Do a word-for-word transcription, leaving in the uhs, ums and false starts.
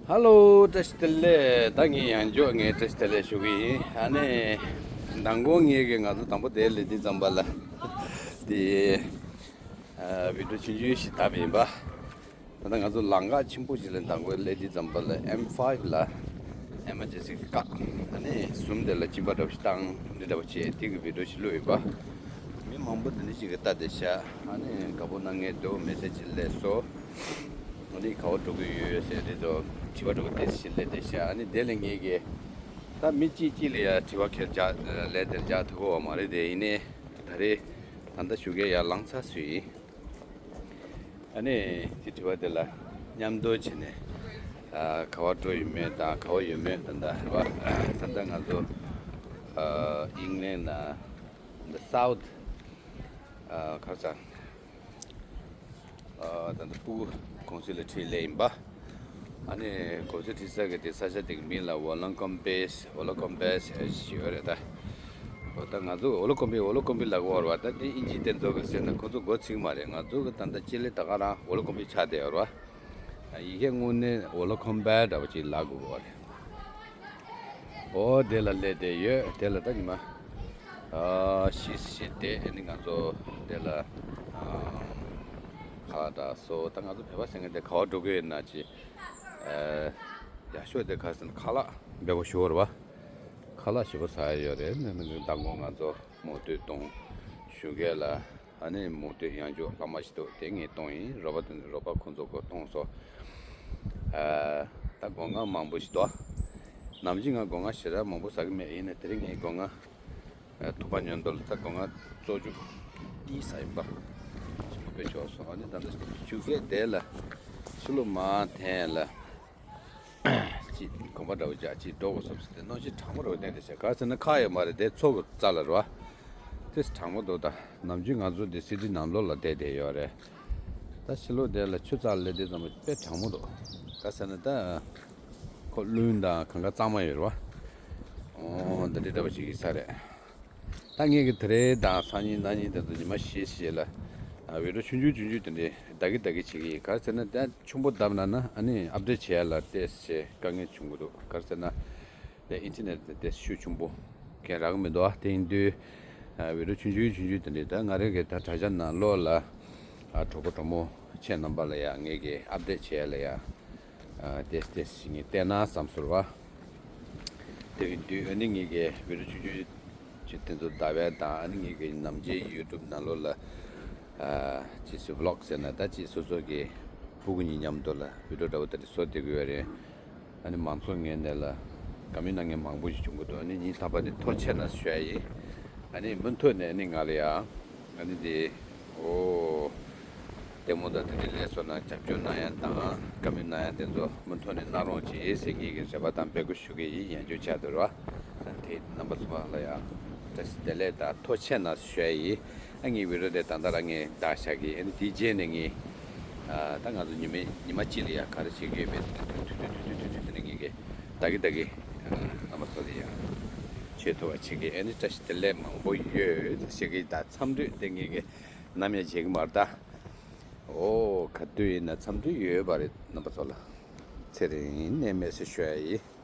ཧ་ལོ། བཀྲ་ཤིས་བདེ་ལེགས། ད་ངས་ཡང་བསྐྱར་ངས་བཀྲ་ཤིས་བདེ་ལེགས་ཞུ་གི་ཡིན། ཨ་ནི་མདང་དགོང་ངས་ཀྱི་ང་ཚོ་དང་པོ་དེ་ལས་འདི་ཙམ་པ་ལ་དེ་ཨ་བི་ཌིའོ་ཆུང་ཆུང་ཞིག་བཏབ་ཡིན་པ། ད་ལྟ་ང་ཚོ་ལམ་ཁ་ཆེན་པོ་ཞིག་ལ་མདང་དགོང་ལས་འདི་ཙམ་པ་ལ་ཨེམ་ཕའིབ་ལ་ཨེ་མར་ཇེན་སི་གི་བཀག་ཨ་ནི་ཟུམ་དེ་ལ་གཅིན་པ་འདྲ་པོ་ཞིག་བཏང་འདི་འདྲ་པོ་བྱས་དེ་གི་བི་ཌིའོ་ཞིག་བླུགས་ཡིན་པ། མི་མང་པོ་འདི་འདྲ་ཞིག་གིས་ལྟ་བསྡད་ཤག་ཨ་ནི་དགའ་པོ་གནང་མཁན་འདུག་མེ་སེ་ཇི་སླེབས་སོང་། ཨ་ནི་ག་པར་འགྲོ་གི་ཡོད་ཟེར་དེ་ཚོ་དྲི་བ་འདྲ་པོ་དེ་ཞིག་སླེབས་བསྡད་ཤག་ཨ་ནི་དེ་ལས་ངས་ཀྱི་ད་མི་གཅིག་གཅིག་ལ་ཡ་དྲི་བ་ཁྱེར་རྒྱག་ལན་དེར་རྒྱག་ཐུབ་ཀྱི་ཡོད་མ་རེད། དེ་ཡིན་ནའི་ད་རེས་ད་ལྟ་ཞུ་མཁན་ཡར་ལངས་ཚར་སོང་ཡིན། ཨ་ནི་དེ་དྲི་བ་དེ་ལ་མཉམ་དུ་བྱས་ནས་ཨ་ག་པར་འགྲོ་ཡོད་མེད་དང་ག་པར་ཡོད་མེད་ད་ལྟ་རེད་པ། ད་ལྟ་ང་ཚོ་ཨ་ཨིང་ལན་ན་the south ཨ་ག་རེ་ཟ། ཨ་ད་ལྟ་སྤུ་གུ་གུང་སེང་ལ་ཁྲིད་སླེབས་ཡིན་པ། ཨ་ནི་གུང་སེང་ཁྲིད་ས་གི་དེ་ས་ཆ་དེ་གི་མིང་ལ་ཝོ་ལོང་ཀོམ་པེ་ཝོ་ལོང་ཀོམ་པེ་ཟེར་ཞིག་ཡོད་རེད་ད། འོ་ད་ང་ཚོ་ཝོ་ལོང་ཀོམ་པེ་ཝོ་ལོང་ཀོམ་པེ་ལབ་ཀྱི་ཡོད་རེད་པ། ད་དེ་དབྱིན་ཇི་དེ་ཚོ་གི་ཟེར་ན་ཁོ་ཚོ་མགོ་ཚོས་ཀྱི་མ་རེད། ང་ཚོ་གི་ད་ལྟ་སྤྱི་ལེ་ད་ག་རང་ཝོ་ལོང་ཀོམ་པེ་ཆགས་བསྡད་ཡོད་རེད་པ། ཡི་གེ་དངོས་གནས་ཝོ་ལོང་ཀོམ་པེ་འདྲ་པོ་ཅིག་ལབ་དགོས་ཀྱི་ཡོད་རེད། འོ་དེ་ལ་སླེབས་བསྡད་ཡོད། དེ་ལ་ད་ཉི་མ་ཨ་བཞི་བཞི་དེ་ཨ་ནི་ང་ཚོ་དེ་ལ་ཨ་ཁ་ལག་འདྲ་སོ། ད་ང་ཚོ་བོད་པ་ཟེར་མཁན་དེ་ག་པར་འགྲོ་གི་ཡོད་ན་ཅི་ཨ་ཡག་ཤོས་དེ་ག་རེ་ཟེར་ན་ཁ་ལག་འབེལ་པོ་ཞེ་པོ་རེད་པ། ཁ་ལག་ཞེ་པོ་ཟ་ཡ་ཡོད་རེད། ཨ་ནི་མདང་དགོང་ང་ཚོ་མོ་ཊ་གཏོང་ཞུ་མཁན་ལ། ཨ་ནི་མོ་ཊ་ཡང་བསྐྱར་ལྷག་མ་ཞིག་འདུག་དེ་ངས་གཏོང་ཡིན། རོགས་པ་དེ་ཚོ་རོགས་པ་ཁོང་ཚོ་གིས་གཏོང་སོང་། ཨ་ད་སྒོ་ང་མང་པོ་ཞིག་འདུག་ནམ་རྒྱུན་ང་སྒོ་ང་ཞེ་དྲག་མང་པོ་ཟ་གི་མེད། ཡིན་ནའི་དེ་རིང་ངས་སྒོ་ང་ཨ་ཐུག་པ་ཉོ་འདོད་ལ་ད་སྒོ་ང་བཙོ་བཅུག་གཉིས་ཟ་ཡིན་པ། ཞིམ་པོ་དཔེ་ཆོག་སོང་། ཨ་ནི་ད་ལྟ་ཞུ་མཁན་དེ་ལ་ཕྱི་ལོགས་མར་འཐེན་ལ། ཅིག་གོམ་པ་འདྲ་པོ་རྒྱག་ཅིག་འགྲོ་དགོས་བསམ་སོང་། དེ་གནམ་གཤིས་གྲང་མོ་འདྲ་པོ་བསྟན་བསྡད་ཤག་ག་རེ་ཟེར་ན་ཁ་ཡོད་མ་རེད། དེ་མཚོ་གི་རྩ་ལ་རེད་པ། དེ་གྲང་མོ་འདུག་ད་ནམ་རྒྱུན་ང་ཚོ་འདི་སི་ཊི་ནང་ལོགས་ལ་བསྡད་བསྡད་ཡོད་རེད། ད་ཕྱི་ལོགས་དེ་ལ་ཆུ་རྩ་ལ་སླེབས་དུས་ཙམ་པ་དཔེ་གྲང་མོ་འདུག་ག་རེ་ཟེར་ན་ད་ཁོ་རླུང་དང་གངས་དཀར་གཙང་མ་ཡོད་རེད་པ། འོ་འདི་འདྲ་འདྲ་པོ་ཞིག་ཡིན་ས་རེད། ད་ངས་ཀྱི་དེ་རིང་དང་སང་ཉིན་གནངས་ཉིན་དེ་ཚོ་ཉི་མ་བཞི་བཞི་ལ་ཨ་བི་ཌིའོ་ཆུང་ཆུང་ཆུང་ཆུང་དེ་འདྲའི་བདའ་གི་བདའ་གི་བྱེད་ཀྱི་ཡིན། ག་རེ་ཟེར་ན་ད་ཆུང་པོ་བརྡབས་ན་ན་ཨ་ནི་ཨབ་ཌེཊ་བྱེད་ཡ་ལ་ཏོག་ཙམ་དཀའ་ངལ་བྱུང་གི་འདུག་ག་རེ་ཟེར་ན་ད་ཨིན་ཊར་ནེཊ་དེ་ཏོག་ཙམ་ཤུགས་ཆུང་པོ་གང་རག་གི་མི་འདུག་ཨ་དེ་ཡིན་དུས་ཨ་བི་ཌིའོ་ཆུང་ཆུང་ཆུང་ཆུང་དེ་འདྲའི་ད་ང་རང་གི་ད་དྲ་རྒྱ་ནང་ལོགས་ལ་ཨ་གྲོགས་པོ་གྲོགས་མོ་ཁྱེད་རྣམ་པ་ལ་ཡ་ངས་ཀྱི་ཨབ་ཌེཊ་བྱེད་ཡ་ལ་ཡ། ཨ་ཏོག་ཙམ་ཏོག་ཙམ་ཞིག་ངས་བལྟས་ན་བསམ་སོང་རེད་པ། དེ་ཡིན་དུས་ཨ་ནི་ངས་ཀྱི་བི་ཌིའོ་ཆུང་ཆུང་ཅིག་དེ་ཚོ་བལྟ་བ་དང་ཨ་ནི་ངས་ཀྱི་ནམ་རྒྱུན་ཡུ་ཊུབ་ནང་ལོགས་ལ་ཨ་ཅིག་སུ་བི་ལོག་ཟེར་ན་ད་ཅིག་སོ་སོ་གི་སྤུ་གུ་གཉིས་མཉམ་དུ་ལ་བི་ཌིའོ་འདྲ་པོ་དེ་འདྲ་བཟོ་བསྡད་ཀྱི་ཡོད་རེད། ཨ་ནི་མང་ཚོགས་ངོས་ནས་ལ་དགའ་མོས་གནང་མཁན་མང་པོ་ཞིག་བྱུང་གི་འདུག་ཨ་ནི་ཉིན་རྟག་པར་དེ་ཐུགས་རྗེ་ཆེ་གནང་ཞུ་ཡ་ཡིན། ཨ་ནི་མུ་མཐུད་ནས་ཨ་ནི་ང་ལ་ཡ་ཨ་ནི་དེ་འོ་ལྟད་མོ་དང་དེ་འདྲའི་ལས་བཟོ་ན་རྒྱབ་སྐྱོར་གནང་ཡ་དང་དགའ་མོས་གནང་ཡ་དེ་ཚོ་མུ་མཐུད་ནས་གནང་རོགས་གྱིས་ཟེར་ངེད་ཀྱི་རེ་བ་དང་འབོད་སྐུལ་ཞུ་གི་ཡིན། ཡང་བསྐྱར་བྱས་དུས་ར་དེ་རྣམ་པ་ཚོ་ལ་ཡ་བཀྲ་ཤིས་བདེ་ལེགས་དང་ཐུགས་རྗེ་ཆེ་གནང་ཞུ་ཡ་ཡིན། ཨ་ངའི་བི་ཌིའོ་དེ་ད་ལྟ་རང་ངས་བདའ་བཞག་གི་ཨ་ནི་དེའི་རྗེས་ནས་ངས་ཨ་ད་ང་ཚོ་ཉི་མ་ཉི་མ་གཅིག་ལ་ཡ་ག་རེ་བྱེད་ཀྱི་ཡོད་མེད་དེ་ཐུག་ཐུག་ཐུག་ཐུག་ཐུག་དེ་ནས་ངེད་ཀྱི་ད་གི་ད་གི་རྣམ་པ་ཚོ་ལ་ཡ་བྱེད་ཐུབ་པ་བྱེད་ཀྱི་ཨ་ནི་བཀྲ་ཤིས་བདེ་ལེགས་མང་པོ་ཡོད་ཟེར་གྱི། ད་མཚམས་སྦྲུལ་དེ་ངེད་ཀྱི་ནམ་ཡང་བརྗེད་ཀྱི་མ་རེད་ད། ཨོ་ག་དུས་ཡིན་ན་མཚམས་སྦྲུལ་ཡོད་པ་རེད། རྣམ་པ་ཚོ་ལ་ཚེ་རིང་ནས་མེད་ཟེར་ཞུ་ཡ་ཡིན།